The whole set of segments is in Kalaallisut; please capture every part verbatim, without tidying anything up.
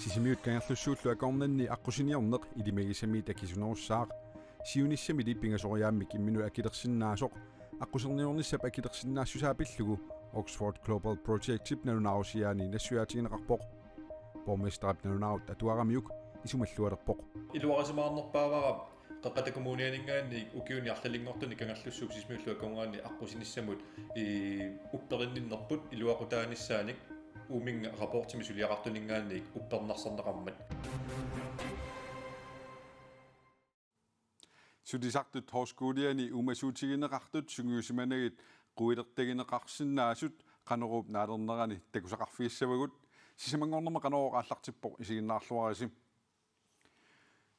Sisimiut Kangerlussuullu akornanni aqqusiniorneq ilimagisamiit akisunerussaaq. Siunissami pingasoriaammik imminut akilersinnaasoq aqquserniornissap akilersinnaassusaa pillugu Oxford Global Projectip nalunaarusiaani nassuiaatigineqarpoq. Borgmesterip nalunaarut atuaramiuk isumallualerpoq. Iluarisimaarnerpaavara Qeqqata Kommunianinngaanniit ukiuni arlalinngortuni Kangerlussuup Sisimiullu akornanni aqqusinissamut i upperinninnerput iluaqutaanissaanik uuminnga rapportimi suliaqartuninngaanniit uppernarsarneqarmat. Sulisartut højskoliani uumasuutigineqartut sungiusimanagit quilertagineqarsinnaasut Qanoruup naalernerani takusaqarfigissavagut. Sisamanngornermi Qanoroq aallartippoq, isiginnaarluarisi.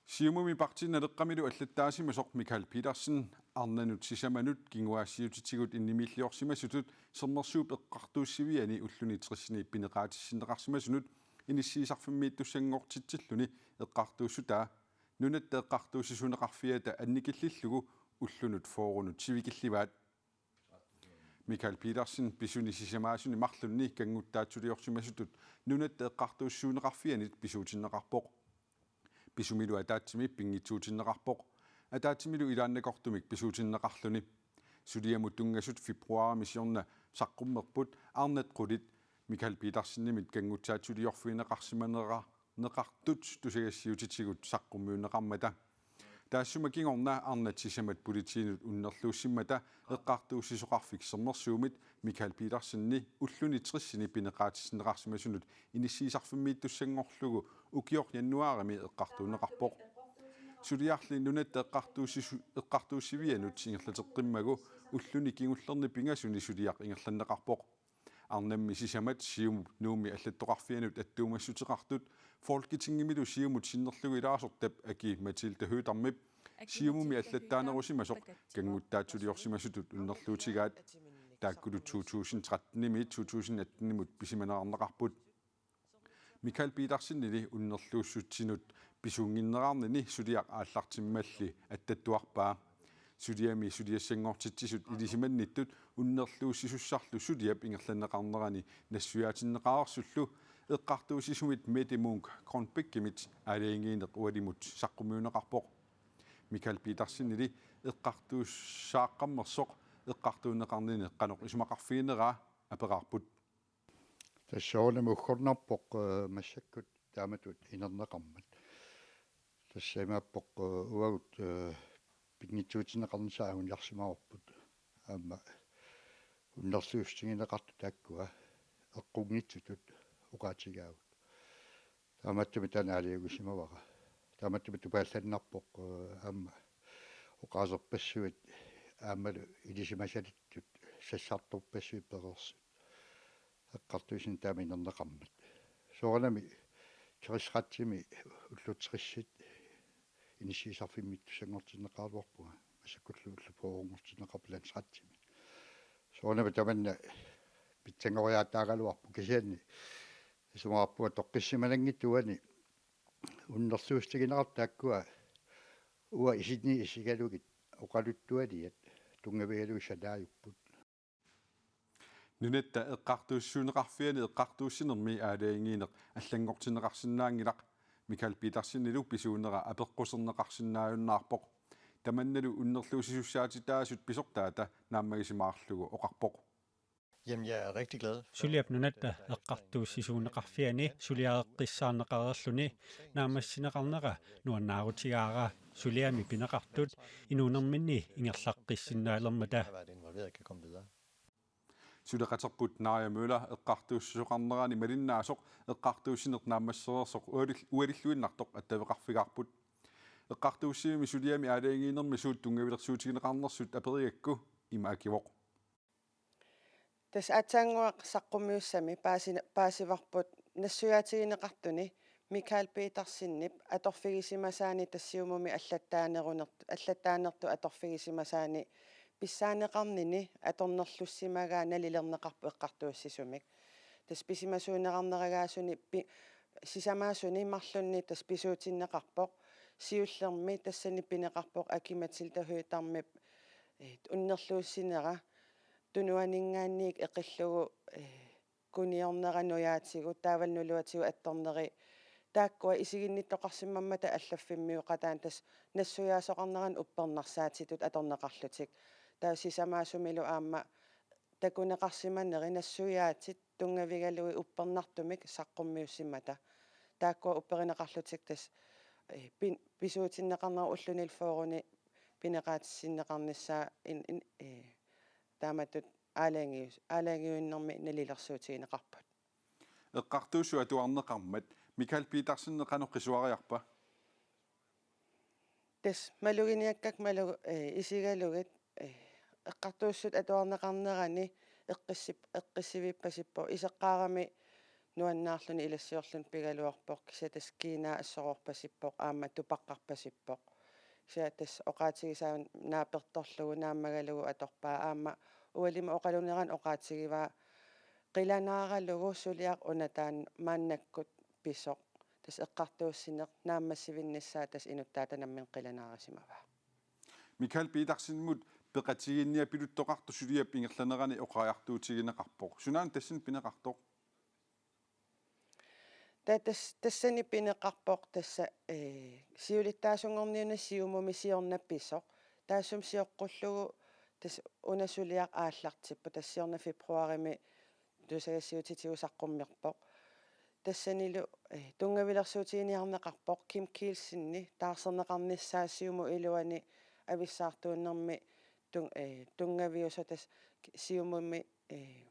Siumumi Partii Naleqqamilu allattaasimasoq Michael Petersen arnanut sisamanut kinguaassiuutitigut innimiilliorsimasutut Sermersuup eqqartuussiviani ulluni tressini pineqaatissinneqarsimasunut inissiisarfimmiittussanngortitsilluni eqqartuussutaa Nunatta Eqqartuussisuuneqarfiata annikillillugu ullunut fyrrenut sivikillivaat. Michael Petersen pisuni sisamaasuni marlunni kannguttaatsuliorsimasutut Nunatta Eqqartuussisuuneqarfianit pisuutinneqarpoq. Pisumilu ataatsimi pinngitsuutinneqarpoq. Ataatsimilu ilaannakortumik pisuutinneqarluni. Suliamut tunngasut februaarimi siorna saqqummerput arnat qulit Michael Petersenimit kannguttaatsuliorfigineqarsimaneqa- neqartut tusagassiuutitigut saqqummiunneqarmata. Taassuma kingorna arnat sisamat politiinut unnerluussimmata eqqartuussisoqarfik Sermersuumit Michael Petersenip ulluni tressini pineqaatissinneqarsimasunut inissiisarfimmiittussanngorlugu ukioq januaarimi eqqartuunneqarpoq. Suliarli Nunatta Eqqartuussisu-, Eqqartuussivianut ingerlateqqimmagu ulluni kingullerni pingasuni suliaq ingerlanneqarpoq. Arnammi sisamat Siumup Nuummi allattoqarfianut attuumassuteqartut Folketingimilu Siumut sinnerlugu ilaasortap Aki-Matilda Høegh-Damip Siumumi allattaanerusimasoq kannguttaatsuliorsimasutut unnerluutigaat. Taakkulu to tusind trettenimiit to tusind attenimut pisimaneqarneqarput. Michael Petersenili unnerluussutsinut pisuunnginnerarnini suliaq aallartimmalli attattuarpaa. Suliami suliassanngortitsisut ilisimannittut unnerluussisussarlu suliap ingerlanneqarnerani nassuiaatinneqareersullu eqqartuussisumit Mette Munk Grønbækimit aalajangiineq ualimut saqqummiunneqarpoq. Michael Petersenili eqqartuussaaqqammersoq eqqartuunneqarnini qanoq isumaqarfigineraa aperaarput. Tassa soorunami uggornarpoq, eh, massakkut taamatut inerneqarmat. Tassa imaappoq, eh, uagut, eh, pinngitsuutinneqarnissaa anguniarsimavarput. Aamma unnerluussutigineqartut taakkua eqqunngitsutut oqaatigaagut. Taamaattumik taanna aalajangiusimavara. Taamaattumik tupaallannarpoq, eh, aamma oqaaserpassuit aammalu ilisimasalittut sassartorpassuit pereersut. Eqqartuussineq taama inerneqarmat. Soorunami Rigsretimi ullut tressit inissiisarfimmiittussanngortinneqaraluarpunga. Massakkullu ullut fyrrenngortinneqarput Landsretimi. Soorunami tamanna pitsanngoriaataagaluarpoq kisianni isumaqarpunga toqqissimananngitsoq uani unnerluussutigineqartut taakkua uanga isinni isigalugit oqaluttualiat tunngavigalugit salaajupput. Nunatta Eqqartuussisuuneqarfiani eqqartuussinermi aalajangiineq allanngortinneqarsinnaanngilaq. Michael Petersenilu pisuunera apeqquserneqarsinnaajunnaarpoq. Tamannalu unnerluussisussaatitaasut pisortaata naammagisimaarlugu oqarpoq. Jamen, jeg er rigtig glad for, Suliap Nunatta Eqqartuussisuuneqarfiani suliareqqissaarneqareerluni naammassineqarnera nuannaarutigaara, suliami pineqartut inuunerminni ingerlaqqissinnaalermata. Har været involveret, kan komme videre. Suleqaterput Naja Møller eqqartuussisoqarnerani malinnaasoq eqqartuussineq naammassereersoq ualil-, ualilluinnartoq attaveqarfigaarput. Eqqartuussivimmi suliami aalajangiinermi suut tunngavilersuutigineqarnersut aperigakku ima akivoq. Tassa aatsaannguaq saqqummiussami paasina-, paasivarput nassuiaatigineqartuni Michael Petersenip atorfigisimasaani tassa Siumumi allattaaneruner-, allattaanertut atorfigisimasaani pissaaneqarnini atornerlussimagaa nalilerneqarpoq eqqartuussisumik. Tassa pisimasuunerarneragaasuni pi-, sisamaasuni marlunni tassa pisuutinneqarpoq. Siullermi tassani pineqarpoq Aki-Matilda Høegh-Damip, eh, unnerluussinera tunuaninngaanniit eqillugu, eh, kuniornera nujaatigut taavalu nuluatigut attorneri Taakkua isiginnittoqarsimammat allaffimmiuuqataanni tassa nassuiaasoqarnerani uppernarsaatitut atorneqarlutik. Taava sisamaassumilu aamma takuneqarsimaneri nassuiaatit tunngavigalugit uppernartumik saqqummiussimmata. Taakkua upperineqarlutik tassa, eh, pin-, pisuutinneqarnerat ulluni fyrreni pineqaatissinneqarnissaa in-, in-, eh, taamatut aalajangius-, aalajangiuinermi nalilersuutigineqarput. Eqqartuussut atuarneqarmat Michael Petersen qanoq qisuariarpa? Tassa maluginiakkakka malu-, eh, isigalugit, eh, eqqartuussut atuarneqarnerani eqqissip-, eqqissivippasippoq, iseqqaarami nuannaarluni ilassiorluni pigaluarpoq, kisianni tassa kiinaa assoroorpasippoq aamma tupaqqarpasippoq. Kisianni tassa oqaatigisaa naapertorlugu naammagalugu atorpaa aamma ualimi oqalunerani oqaatigivaa qilanaaralugu suliaq una taanna maannakkut pisoq. Tassa eqqartuussineq naammassivinnissaa tassa inuttaata nammineq qilanaarisimavaa. Michael Petersenimut peqatigiinniapiluttoqartoq suliap ingerlanerani oqariartuutigineqarpoq. Sunaana tassani pineqartoq? Taava tas-, tassani pineqarpoq tassa, eh, siulittaasunngorniuna Siumumi siorna pisoq. Taassuma sioqqullugu tassa una suliaq aallartippoq, tassa siorna februarimi tusagassiuutitigut saqqummerpoq. Tassanilu, eh, tunngavilersuutiginiarneqarpoq Kim Kielsenip taarserneqarnissaa Siumup iluani avissaartuunnermi tun-, eh, tunngaviusoq tassa Siumumi, eh,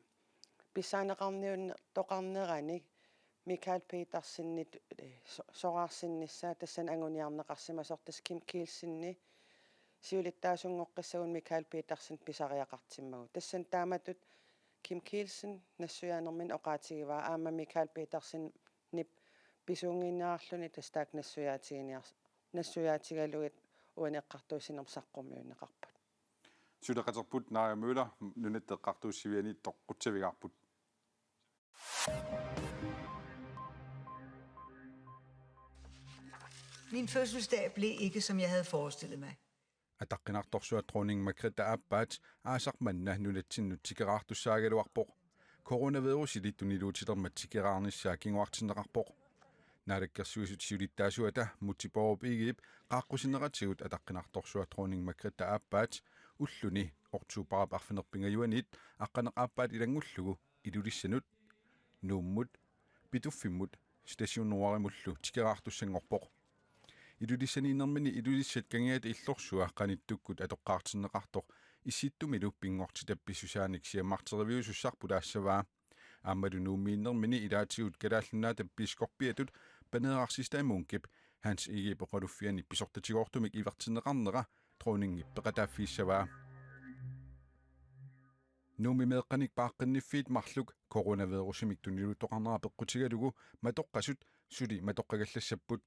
pissaaneqarniunneq toqarnerani Michael Petersenip, eh, so-, soraarsinnissaa tassani anguniarneqarsimasoq tassa Kim Kielsenip siulittaasunngoqqissagunik Michael Petersen pisariaqartimmagu. Tassani taamatut Kim Kielsen nassuiaanermini oqaatigivaa aamma Michael Petersenip pisuunnginnerarluni tassa taakku nassuiaatiginiars-, nassuiaatigalugit uani eqqartuussinermi saqqummiunneqarput. Suleqaterput Naja Møller Nunatta Eqqartuussivianiittoq qutsavigaarput. Min fødselsdag blev ikke, som jeg havde forestillet mig. Ataqqinartorsuaq Dronning Margrethe aappaat aasaq manna nunatsinnut tikeraartussaagaluarpoq. Coronavirusili tuniluutilermat tikeraarnissaa kinguartinneqarpoq. Naalakkersuisut siulittaasuata Múte Bourup Egedep qaaqqusineratigut ataqqinartorsuaq Dronning Margrethe aappaat ulluni oktobarip arfineq-pingajuanit aqqaneq aappaat ilanngullugu Ilulissanut, Nuummut, Pituffimmut, Station Nordimullu tikeraartussanngorpoq. Ilulissani inermini Ilulissat Kangiata Illorsua qanittukkut atoqqaartinneqartoq Issittumilu pinngortitap pissusaanik siammarteriviusussaq pulaassavaa. Aammalu Nuummi inermini ilaatigut Kalaallit Nunaata biiskoorpiatut Paneeraq Siegstad Munkep Hans Egedep oqaluffiani pisortatigoortumik ivertinneqarnera dronningip peqataaffigissavaa. Nuummi meeqqanik paaqqinniffiit marluk coronavirusimik tuniluuttoqarnera peqqutigalugu matoqqasut suli matoqqagallassapput.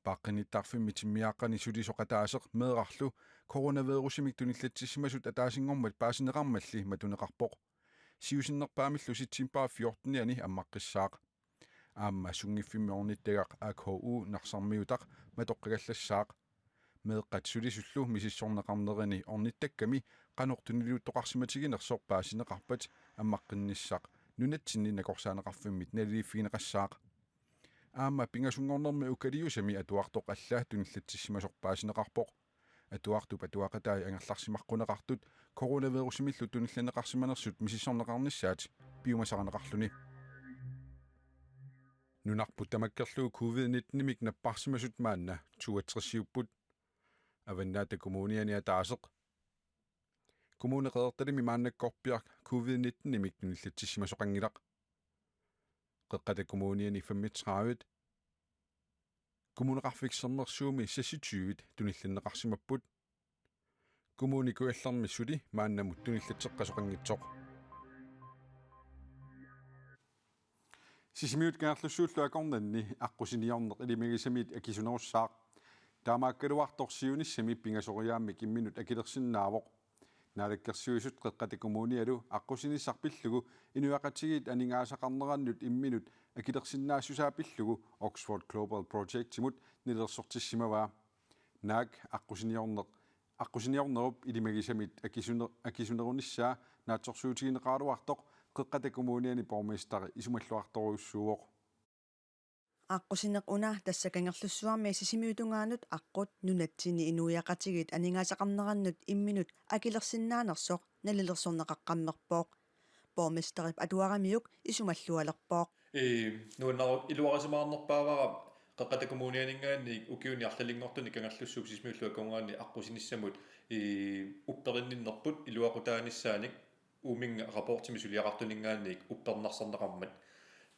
Paaqqinnittaarfimmi timmiaaqqani suli soqataaseq meerarlu coronavirusimik tunillatsissimasut ataasinngormat paasineqarmalli matuneqarpoq. Siusinnerpaamillu septembarip fjortenianni ammaqqissaaq. Aamma sunngiffimmi ornittagaq A K U Narsarmiutaq matoqqagallassaaq. Meeqqat sulisullu misissorneqarnerini ornittakkami qanoq tuniluuttoqarsimatiginersoq paasineqarpat ammaqqinnissaa nunatsinni nakorsaaneqarfimmit naliliiffigineqassaaq. Aamma pingasunngornermi ukaliusami atuartoq alla tunillatsissimasoq paasineqarpoq. Atuartup atuaqatai angerlarsimaqquneqartut coronavirusimillu tunillanneqarsimanersut misissorneqarnissaat piumasarineqarluni. Nunarput tamakkerlugu covid nittenimik napparsimasut maanna toogtresiupput. Avannaata Kommuniani ataaseq. Kommune Qeqertalimmi maannakkorpiaq covid nittenimik tunillatsissimasoqanngilaq. Qeqqata Kommuniani femogtredive. Kommuneqarfik Sermersuumi seksogtyve tunillanneqarsimapput. Kommune Kujallermi suli maannamut tunillatseqqasoqanngitsoq. Sisimiut Kangerlussuullu akornanni aqqusiniorneq ilimagisamit akisunerussaaq. Taamaakkaluartoq siunissami pingasoriaammik imminut akilersinnaavoq. Naalakkersuisut Qeqqata Kommunialu aqqusinissaq pillugu inuiaqatigiit aningaasaqarnerannut imminut akilersinnaassusaa pillugu Oxford Global Projectimut nalilersortissimavaa. Naak aqqusiniorneq, aqqusiniornerup ilimagisamit akisune-, akisunerunissaa naatsorsuutigineqaraluartoq Qeqqata Kommuniani borgmesteri isumalluartorujussuuvoq. Aqqusineq una tassa Kangerlussuarmi Sisimiut tungaanut aqqut nunatsinni inuiaqatigiit aningaasaqarnerannut imminut akilersinnaanersoq nalilersorneqaqqammerpoq. Borgmesterip atuaramiuk isumallualerpoq. Ee, nuannaru-, iluarisimaarnerpaavara Qeqqata Kommunianinngaanniit ukiuni arlalinngortuni Kangerlussuup Sisimiullu akornanni aqqusinissamut, ee, upperinninnerput iluaqutaanissaanik uuminnga rapportimi suliaqartuninngaanniit uppernarsarneqarmat.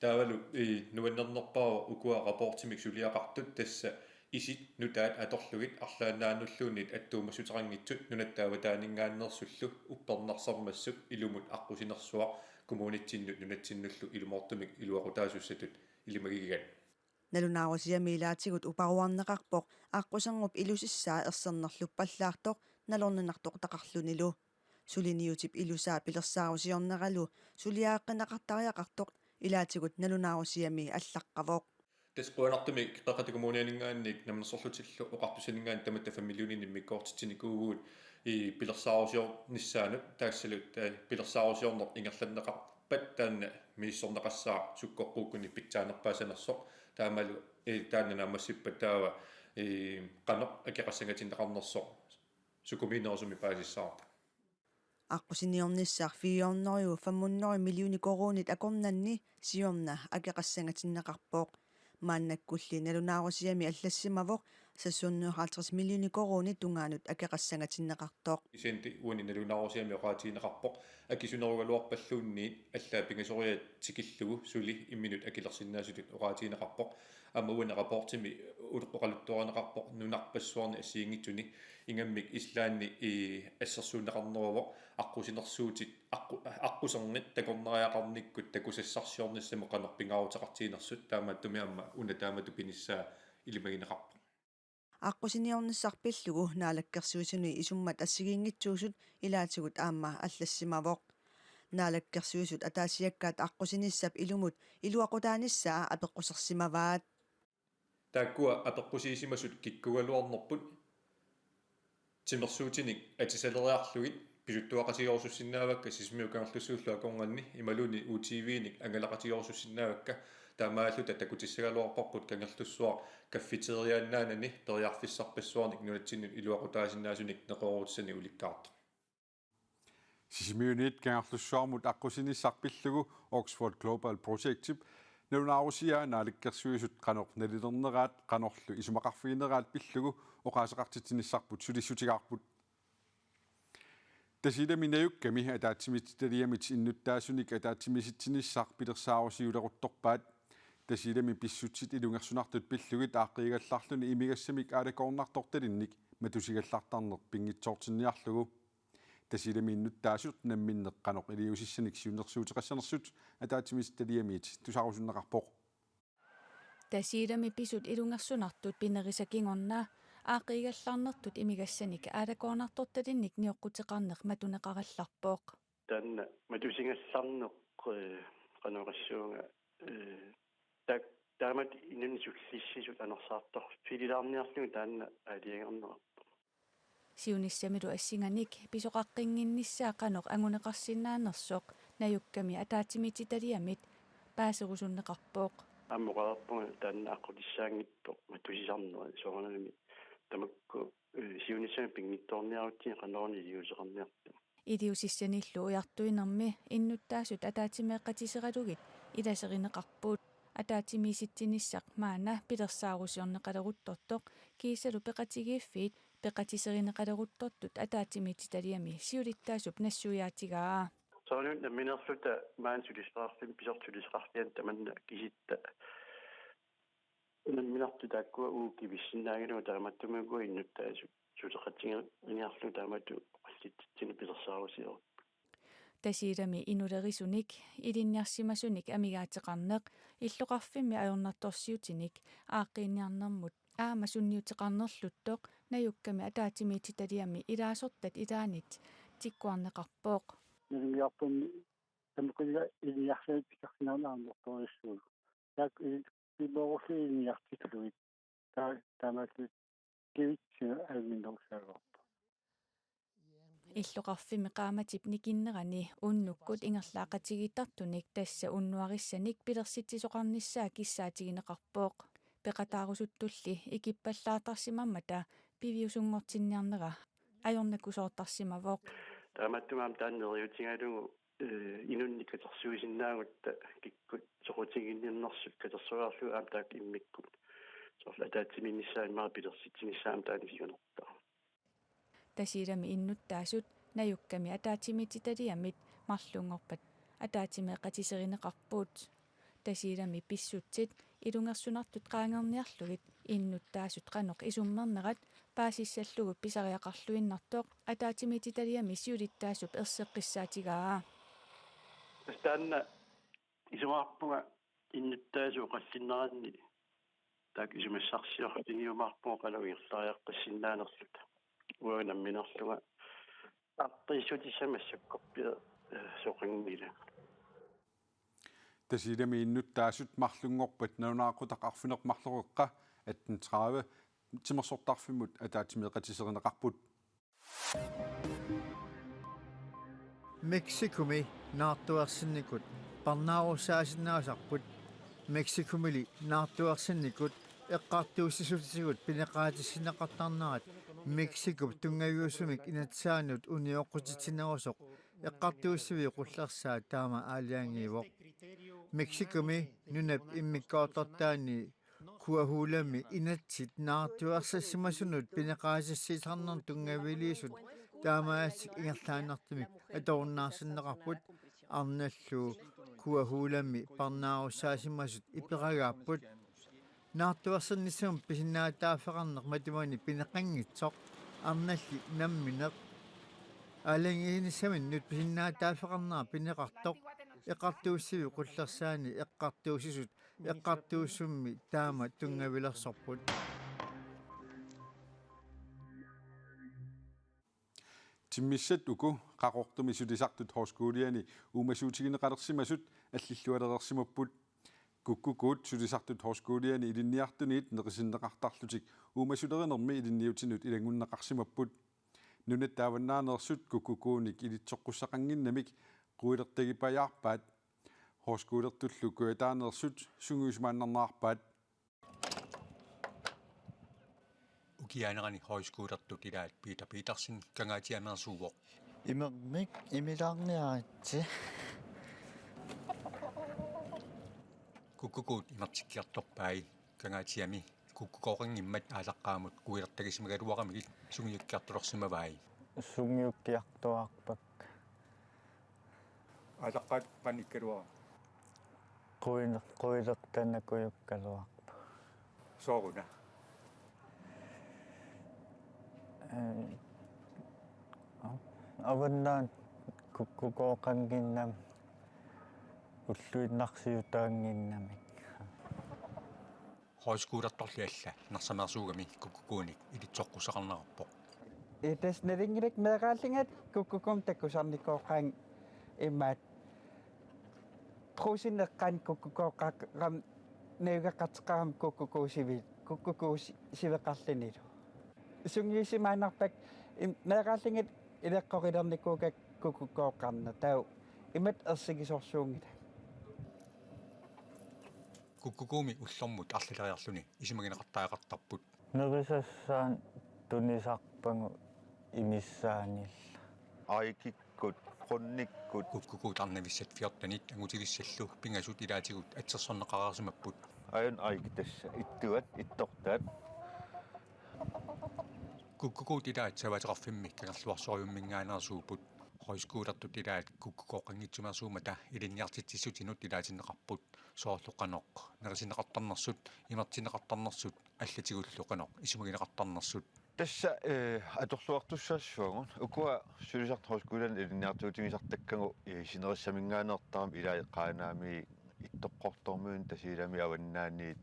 Taavalu, ee, nuannernerpaavoq ukua rapportimik suliaqartut tassa isit nutaat atorlugit arlaannaannulluunniit attuumassuteqanngitsut nunatta avataaninngaanneersullu uppernarsarmassuk ilumut aqqusinersuaq kommunitsinnut nunatsinnullu ilumoortumik iluaqutaasussatut ilimagigigaat. Nalunaarusiami ilaatigut uparuarneqarpoq aqqusernup ilusissaa ersernerluppallaartoq nalorninartortaqarlunilu. Suliniutip ilusaa pilersaarusiorneralu suliareqqineqartariaqartoq ilaatigut nalunaarusiami allaqqavoq. Tassa qujanartumik Qeqqata Kommunianinngaanniit Namminersorlutillu Oqartussaninngaanniit tamatta fem millioninit immikkoortitsinikuuvugut, ee, pilersaarusiornissaanut taassalu, ee, pilersaarusiorneq ingerlanneqarpat taanna misissorneqassaaq sukkoqquukkuni pitsaanerpaasanersoq taamalu, ee, taanna naammassippat taava, ee, qanoq akeqassangatinneqarnersoq sukumiinerusumik paasissavarput. Aqqusiniornissaq fire hundrede og fem hundrede millioner koruunit akornanni siorna akeqassangatinneqarpoq. Maannakkulli nalunaarusiami allassimavoq seks hundrede og halvtreds millioner koruunit tungaanut akeqassangatinneqartoq. Isenti uani nalunaarusiami oqaatigineqarpoq akisunerugaluarpalluunniit allaat pingasoriaat tikillugu suli imminut akilersinnaasutut oqaatigineqarpoq. Aamma uani rapportimi uleqqoqaluttuarineqarpoq nunarpassuarni assigiinngitsuni ingammik Islandi, ee, assersuunneqarneruvoq aqqusinersuutit aqqu-, aqqusernit takornariaqarnikkut takusassarsiornissamut qanoq pingaaruteqartiginersut taamaattumik aamma una taamatut pinissaa ilimagineqarpoq. Aqqusiniornissaq pillugu Naalakkersuisuni isummat assigiinngitsuusut ilaatigut aamma allassimavoq. Naalakkersuisut ataasiakkaat aqqusinissap ilumut iluaqutaanissaa apeqqusersimavaat. Taakkua apeqqusiisimasut kikkuugaluarnerput timersuutinik atisaleriarlugit pisuttuaqatigerusussinnaavakka Sisimiut Kangerlussuullu akornanni imaluunniit U T V-nik angalaqatigerusussinnaavakka taamaalluta takutissagaluarparput Kangerlussuaq kaffiteriaannaanani periarfissarpassuarnik nunatsinnut iluaqutaasinnaasunik neqeroorutissanik ulikkaartoq. Sisimiuniit Kangerlussuarmut aqqusinissaq pillugu Oxford Global Projectip nalunaarusiaa Naalakkersuisut qanoq nalilerneraat qanorlu isumaqarfigineraat pillugu oqaaseqartitsinissarput sulissutigaarput. Tasiilami najukkami ataatsimiititaliamit innuttaasunik ataatsimiisitsinissaq pilersaarusiuleruttorpaat. Tasiilami pissutsit ilungersunartut pillugit aaqqiigallarluni imigassamik aalakoornartortalinnik matusigallartarneq pinngitsoortinniarlugu. Tasiilami innuttaasut namminneq qanoq iliuusissanik siunnersuuteqassanersut ataatsimiititaliamiit tusarusunneqarpoq. Tasiilami pisut ilungersunartut pinerisa kingorna aaqqiigallarnertut imigassanik aalakoornartortalinnik nioqquteqarneq matuneqarallarpoq. Taanna matusigallarneq, ee, qanoq oqassuunga, ee, taak-, taamatut inunnik sullissisut anersaartorfigilaarniarlugu taanna aalajangerneqarpoq. Siunissamilu assinganik pisoqaqqinnginnissaa qanoq anguneqarsinnaanersoq najukkami ataatsimiititaliamit paaserusunneqarpoq. Aamma oqarpunga taanna aqqutissaanngitsoq matusisarnera soorunami tamakku, ee, siunissami pinngitsoorniarutsigit qanoruna iliuuseqarniartoq. Iliuusissanillu ujartuinermi innuttaasut ataatsimeeqatiseralugit ilaserineqarput. Ataatsimiisitsinissaq maanna pilersaarusiorneqaleruttortoq kiisalu peqatigiiffiit peqatiserineqaleruttortut ataatsimiititaliami siulittaasup nassuiaatigaa. Soorunami nammineerluta maani sulisaqarfimmi pisortat sulisaqarfianni tamanna kisitta nammineerluta taakkua uagut kivissinnaagaluarluta taamaattumik uku innuttaasut suleqatigiinniarlugu taamatut oqallitsitsineq pilersaarusiorput. Tasiilami inulerisunik, ilinniarsimasunik amigaateqarneq, illoqarfimmi ajornartorsiutinik, aaqqiiniarnermut aamma sunniuteqarnerluttoq najukkami ataatsimiititaliami ilaasortat ilaannit tikkuarneqarpoq. Nalunngilarpummi tamakkununnga ilinniarsimasunik pissarsinermi ajornartorsiorlugu. Taakku i-, imaarullu ilinniartillugit. Taa-, taamaattumik kivitsinut ajunngitsorsuugaluarpoq. Illoqarfimmi qaammatip nikinnerani unnukkut ingerlaaqatigiittartunik tassa unnuarissanik pilersitsisoqarnissaa kissaatigineqarpoq. Peqataarusuttulli ikippallaartarsimammata piviusunngortinniarnera ajornakusoortarsimavoq. Taamaattumik aamma taanna neriuutigalugu, eh, inunnik katersuisinnaagutta kikkut soqutiginninnersut katersugaarlugu aamma taakku immikkut soorlu ataatsimiinnissaa immaqa pilersitsinissaa aamma taanna siunertaa. Tasiilami innuttaasut najukkami ataatsimiititaliamit marlunngorpat ataatsimeeqatiserineqarput. Tasiilami pissutsit ilungersunartut qaangerniarlugit innuttaasut qanoq isummernerat paasissallugu pisariaqarluinnartoq ataatsimiititaliami siulittaasup erseqqissaatigaa. Tassa taanna isumaqarpunga innuttaasut oqallinneranni taakku isumassarsiorfigiumaarpunga qanoq ingerlariaqqissinnaanerluta. Uanga nammineerlunga arpiissutissama massakkorpiaq, eh, soqanngilanga. Tasiilami innuttaasut marlunngorpat nalunaaqutaq arfineq-marloqeqqa atten tredive timersortarfimmut ataatsimeeqatiserineqarput. Mexicomi naartuersinnikut parnaarussaasinnaasarput. Mexicomili naartuersinnikut eqqartuussissutigut pineqaatissinneqartarnerat Mexicop tunngaviusumik inatsisaanut unioqqutitsinerusoq eqqartuussiviup qullersaa taama aalajangiivoq. Mexicomi nunap immikkoortortaani Coahuilami inatsit naartuersassimasunut pineqaatissiisarnermut tunngaviliisut taamaaseq ingerlaannartumik atorunnaarsinneqarput. Arnallu Coahuilami parnaarussaasimasut iperagaapput. Naartuersinnissamut pisinnaatitaaffeqarneq matumani pineqanngitsoq arnalli nammineq. Aalajangiinissaminnut pisinnaatitaaffeqarnera pineqartoq eqqartuussiviup qullersaani eqqartuussisut eqqartuussummi taama tunngavilersorput. Timmissat uku Qaqortumi sulisartut højskoliani uumasuutigineqalersimasut allillualereersimapput. Kukkukuut sulisartut højskoliani ilinniartunit neqisinneqartarlutik uumasulerinermi ilinniutinut ilanngunneqarsimapput. Nunatta avannaaneersut kukkukuunik ilitsoqqussaqannginnamik quilertagipajaarpaat. Højskolertullu kujataaneersut sungiusimaannarnerarpaat. Ukiaanerani højskolertut ilaat Peter Petersen Kangaatsiameersuuvoq. Imermik imilaarniaritsi. Kukkukuut imertikkiartorpai. Kangaatsiami kukkukooqanngimmat Aalaqqaammut quilertagisimagaluaramigit sungiukkiartulersimavai. Sungiukkiartuaarpakka. Aalaqqaat qanoq ikkaluarama? Quile-, quilertanakujukkaluarpoq. Sooruna? Eh, avannaani kukkukooqannginnamik ulluinnarsiutaannginnamik. Højskolertorli alla Narsaameersuugami kukkukuunik ilitsoqqussaqarnerarpoq. Ii, tassa nalinginnaq meeraallunga kukkukuumik takusarnikooqaanga imaattoq. Truusineq qanoq kukkukooqaqqamik najugaqartoqarami kukkukuusivi-, kukkukuusiveqarlunilu. Sungiusimaannarpakka im-, meeraallunga ileqqorilernikuugakku kukkukooqarneq taava imatut ersigisorsuunngilaq. Kukkukuumi ullormut arlaleriarluni isumagineqartariaqartarput. Nerisassaanut tunisarpagut imissaanillu. Aikikkut, qunnikkut. Kukkukuut arnavissat fjortenit angutigissallu pingasut ilaatigut atsersorneqareersimapput. Aajuna aiki tassa ittuat, ittortaat. Kukkukuut ilaat savaateqarfimmi Kangerluarsorujumminngaanneersuupput. Højskolertut ilaat kukkukooqanngitsumeersuummata ilinniartitsissutinut ilaatinneqarput. Soorlu qanoq nerisinneqartarnersut, imertinneqartarnersut, allatigullu qanoq isumagineqartarnersut. Tassa, eh, atorluartussaassavagut. Ukua sulisartut højskolani ilinniartuutigisartakkagut, eh, sinerissaminngaanneertarami ilai Qaanaami, Ittoqqortoormiunut, Tasiilami, Avannaani.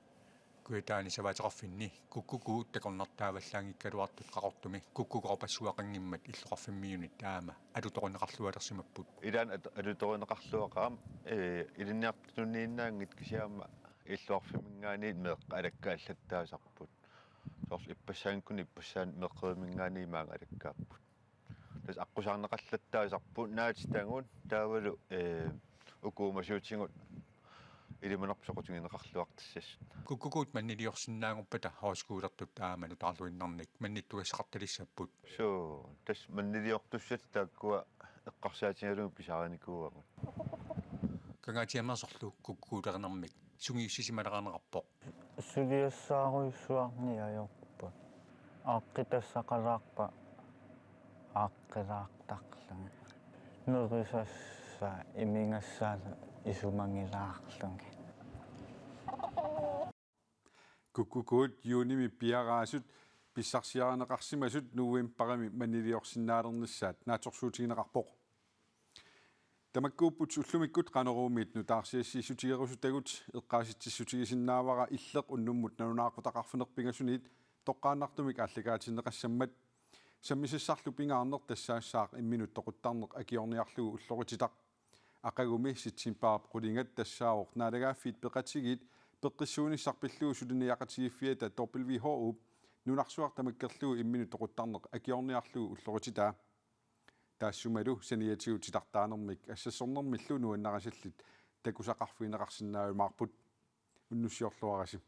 Kujataani savaateqarfinni kukkukuut takornartaavallaanngikkaluartut Qaqortumi kukkukoorpassuaqanngimmat illoqarfimmiunit taama alutorineqarlualersimapput. Ilaanni at-, alutorineqarluaqaaq, eh, ilinniartunniinnaanngitsut kisianni aamma illoqarfimminngaanniit meeqqat alakkaallattaasarput. Soorlu ippassaanngikkunik ippassaani meeqqeriminngaanniit maanga alakkaapput. Tassa aqqusaarneqallattaasarput naatitagut taavalu, ee, uku uumasuutigut ilimanarpoq soqutigineqarluartassasut. Kukkukuut manniliorsinnaanngorpata højskolertut aamma nutaarluinnarnik mannittugassaqartalissapput. Suu, tassa manniliortussat taakkua eqqarsaatigalugit pisaarinikuuagut. Kangaatsiameersorlu kukkukuuterinermik sungiussisimaleraarneqarpoq. Suliassaarujussuarniarput. Aaqqitassaqalaarpa aaqqilaartarlugit. Nerisassaq imigassaasa isumagilaarlugit. Kukkukuut juunimi piaraasut pissarsiarineqarsimasut novembarimi manniliorsinnaalernissaat naatsorsuutigineqarpoq. Tamakkuupput ullumikkut Qanoruumit nutaarsiassiissutigerusutagut. Eqqaasitsissutigisinnaavara Illeq unnummut nalunaaqutaq arfineq-pingasuniit toqqaannartumik aallakaatinneqassammat. Sammisassarlu pingaarneq tassaassaaq imminut toquttarneq akiorniarlugu ullorititaq. Aqagumi septembarip qulingat tassaavoq Naalagaaffiit Peqatigiit peqqissuunissaq pillugu suliniaqatigiiffiata W H O-p nunarsuaq tamakkerlugu imminut toquttarneq akiorniarlugu ullorititaa. Taassumalu saniatigut titartaanermik assassornermillu nuannarisallit takusaqarfigineqarsinnaajumaarput. Unnussiorluarisi.